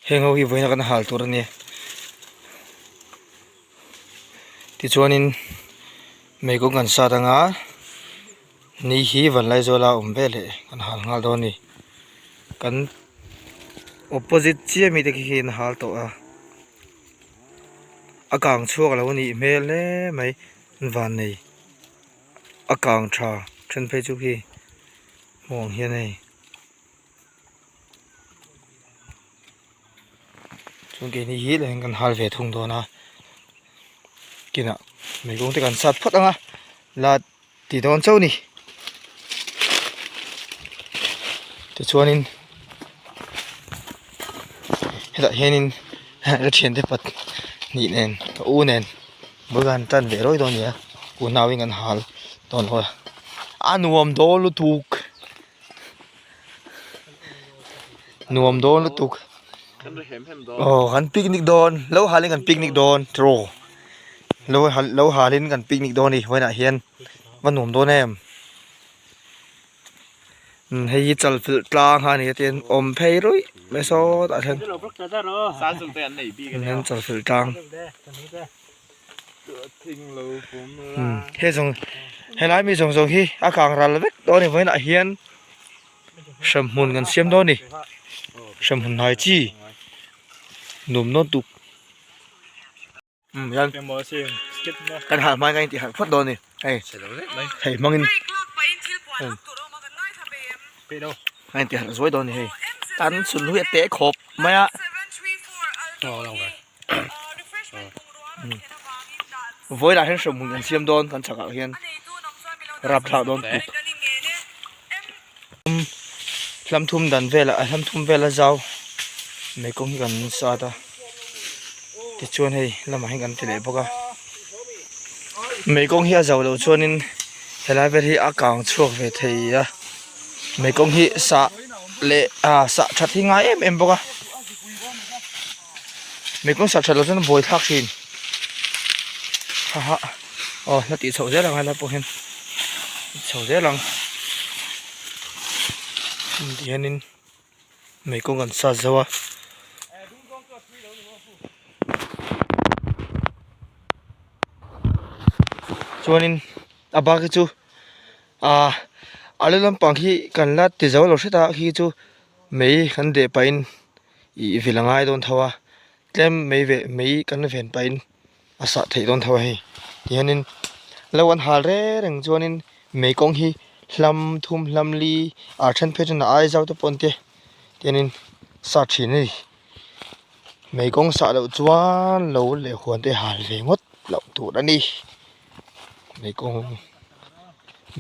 Heng ho hi vawiin a kan hal tur a ni. Tichuanin meikawng kan sat anga ni hi Vanlaizuala awm ve leh kan hal nghal dawn a ni. Kan opposite chiah mi te khi khi an hal tawh a a kang chhuak lo a nih hmel hle mai an van nei a kang tha then phei chu khi hmuh ang hian hei. Chuan keini hi leh kan hal ve thung dawn a kinah meikawng te kan sat phawt ang a la ti dawn chauh a ni tichuanin hetah hianin ka thiante pahnih nen ka u nen bul an tan ve rawih dawn a ni a unauin kan hal dawn lo a a nuam dawn lutuk. Nuam dawn lutuk aw kan picnic dawn lo halin kan picnic dawn tiraw lo hal lo halin kan picnic dawn a ni vawiinah hian va nuam dawn em umm hei hi chalfilh tlang a ni a tin awm phei ruih mai sawtah hian chalfilh tlang. He zawng helai mi zawng zawng hi a kang ral vek dawn a ni vawiinah hian hremhmun kan siam dawn a ni hremhmun hnai chi nuam nawn tuk umm hian kan harh hmain kan intih harh phawt dawn a ni hei hei hmangin kan intih harh zuai dawn a ni hei tan chhun hlui a teh khawp mai a. Vawilah hian hremhmun kan siam dawn kan chhakah hian rapthlak dawn tuk hlam thum dan velah a hlam thum vela zau mei kawng hi kan sat a tichuan hei lamah hian kan ti leh bawk a mei kawng hi a zo loh chuanin helai vel hi a kang chhuak ve thei a mei kawng hi sah leh ah sah that hi ngai em em bawk a. Mekawng sak that loh chuan a buai thlak thin ha ha aw hla tih chhoh zel ang helai pawh hian chho zel ang ti hianin mekawng kan sat zo a. Chuanin a bak hi chu ah a lu lampang hi kan la ti zo lo hret a khi chu mei kan deh pahin. Ih vil a ngai dawn tho a tlem mai ve mai kan ven pahin a sah theih dawn tho a hei tihianin lo an hal reng reng chuanin mei kawng hi hlam thum hlam li ah then phei chuan a ai zau te pawh an tia tihianin sa thin a ni mei kawng sah loh chuan lo leh huan te hal ve ngawt loh tur a ni mei kawng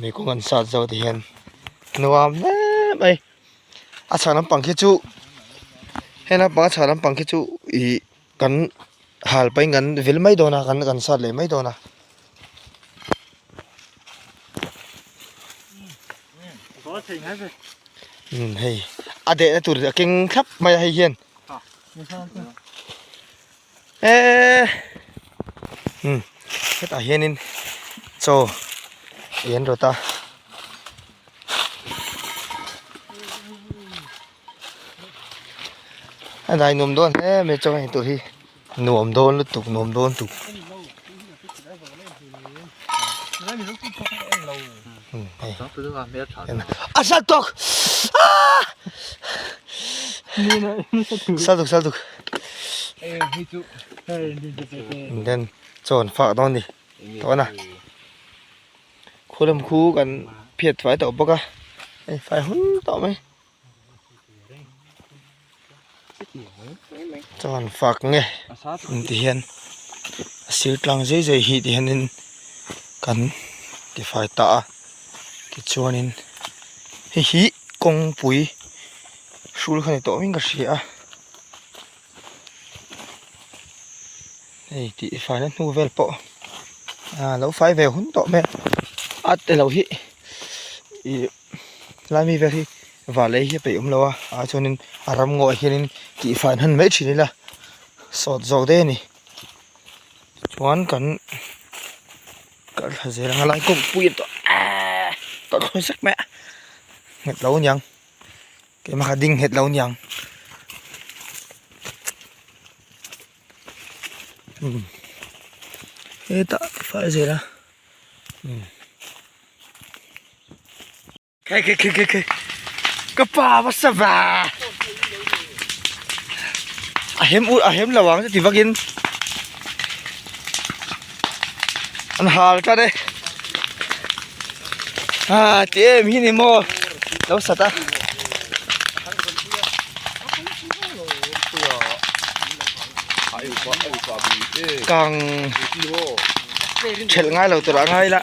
mei kawng an sat zo tihian nuam hle mai. A chhak lampang khi chu heng lampang a chhak lampang khi chu ih kan hal pahin kan vil mai dawn a kan kan sat leh mai dawn a. Umm hei a dehna tur a keng thlap mai a hei hian eee umm hetah hianin chaw ei an rawt a. A dai nuam dawn hle mai chaw ei tur hi nuam dawn lutuk nuam dawn tuk a sal tawk aaa sal tuk sal tuk then chaw an fak dawn a ni tawh a Khu lam khu kan phiat fai tawh bawk a hei fai hun tawh mai chuan fak nge ti hian a sir tlang zai zai hi ti hianin kan ti fai ta a tichuanin hei hi kawngpui hrul kha ni tawh in ka hria a hei tih faina hnu vel pawh ah lo fai ve hun tawh mai a a te lo hi ih lai mi vel hi vah lei hi a peih awm lo a ah chuanin a ram ngawh ah hianin tih fai hman mai thin ila sawt zawk daih a ni chuan kan kal thla zel ang a lai kawngpui a tawh aaa tawlh thlawi zek mai a nghet lo aniang. Keimah kha ding nghet lo niang. Umm hetah fai zel a umm Khai khai khai khai khai ka pa va sa va a hem u a hem lo ang chu ti vakin an hal tlat e ah ti em hi ni maw lo sat a. Kang thelh ngai lo tur a ngai la.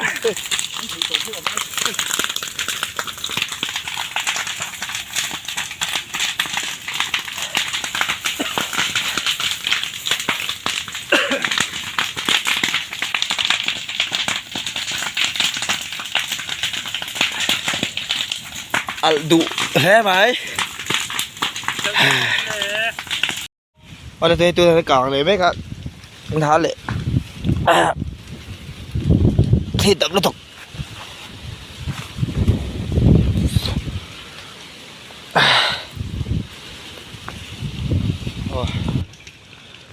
Alh duh hle mai. Awle tui tuna kang leh mek a an ha leh thli tam lutuk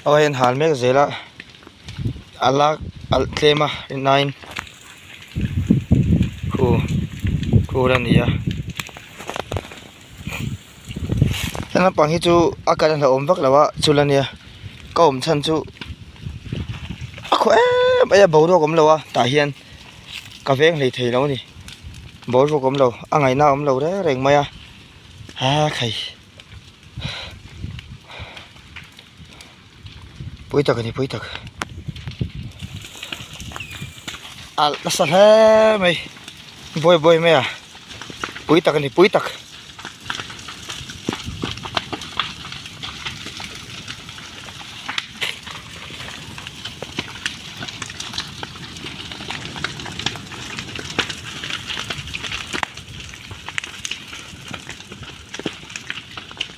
aw hei an hal mek zel a a lak alh tlem a rinaiin khu khu la ni a. He naupang hi chu a kal a hlauhawm vak lo a chul ania ka awm chhan chu a khaw em mai a boruak awm lo a tah hian ka veng hlei thei lo a ni boruak awm lo a ngaihna awm lo reng reng mai a aa khai pui tak a ni pui tak alh nasa hle mai buai buai mai a pui tak a ni pui tak.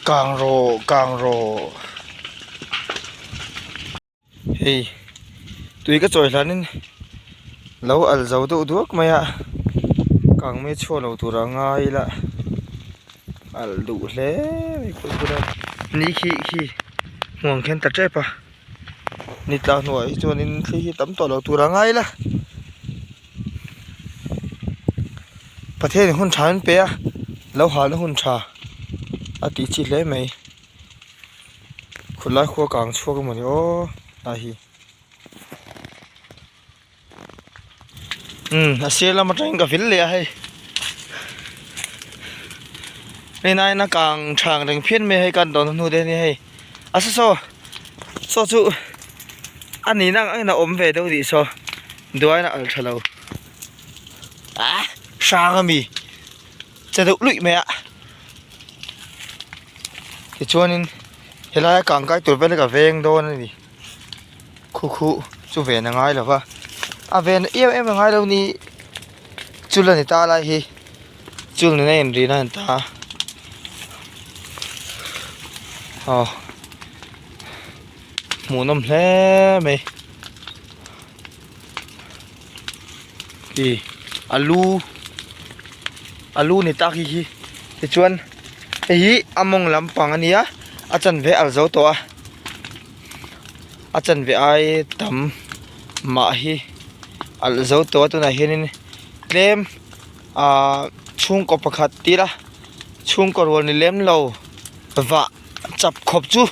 Kang rawh kang rawh hei tui ka chawi hlanin lo al zo deuh duak mai a kang mai chhuak lo tur a ngai ila al duh hle mai pawh bula ni khi khi hmuh ang khian ta tep a ni tla hnuaiah hi chuanin thli hi tam tawh lo tur a ngai ila. Pathianin hun tha an pe a lo halna hun tha a tih chi hle mai khawlai khua kang chhuak emaw ni aw hnai hi umm a sir lam atangin ka vil leh a hei hei nain a kang tha ang reng phian mai a hei kan dawn hnu te ania hei a saw saw saw chu a nihna ang angin a awm ve deuh tih saw duain a al tha lo. Ah hrang ami che deuh luih mai a tichuanin helai a kang kai tur vel hi ka veng dawn a ni khu khu chu ven a ngai lo va a ven em em a ngai lo ni chul a ni ta lai hi chul nena inrina a ni ta aw hmuhnawm hle mai. Ih alu alu ni tak hi hi tichuan hei hi a mawng lampang a nia a chanve a zo tawh a a chanve ai tam mah hi a zo tawh a tunah hianin tlem ahh chhungkaw pakhat tila chhungkaw rual ni lem lo vah chap khawp chu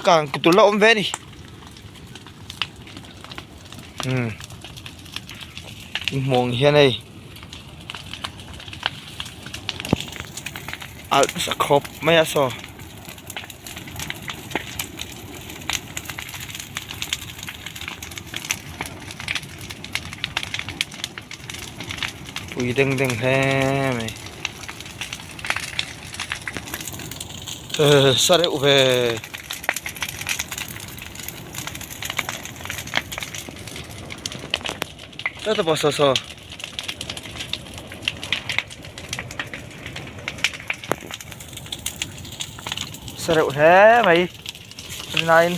kang tur la awm ve a ni. Umm hmuh ang hian hei alh nasa khawp mai a saw pui deng deng hle mai sa reuh ve. Tata pa saw saw. Sa reuh hle mai. Nain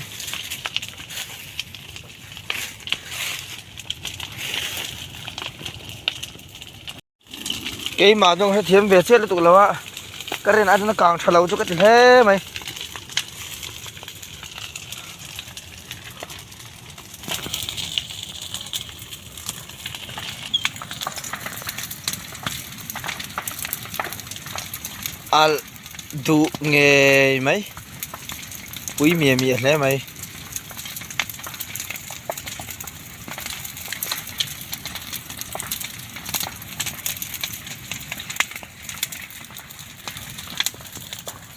Keimah zawng hrethiam ve chiah lutuk lo a ka rin atana kang tha lo chu ka ti hle mai. Alh duh ngei mai pui miah miah hle mai.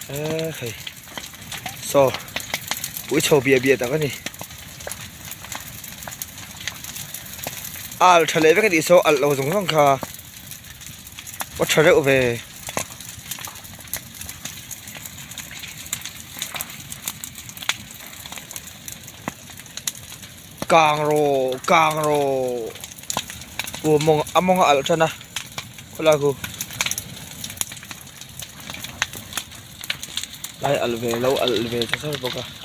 E hei saw pui chho biah biah tak a ni alh tha leh vek a tih saw alh lo zawng zawng kha. A tha reuh ve. Kang rawh kang rawh aw mawng a mawng a alh tan a khawlai khu lai alh ve lo alh ve char char bawk a.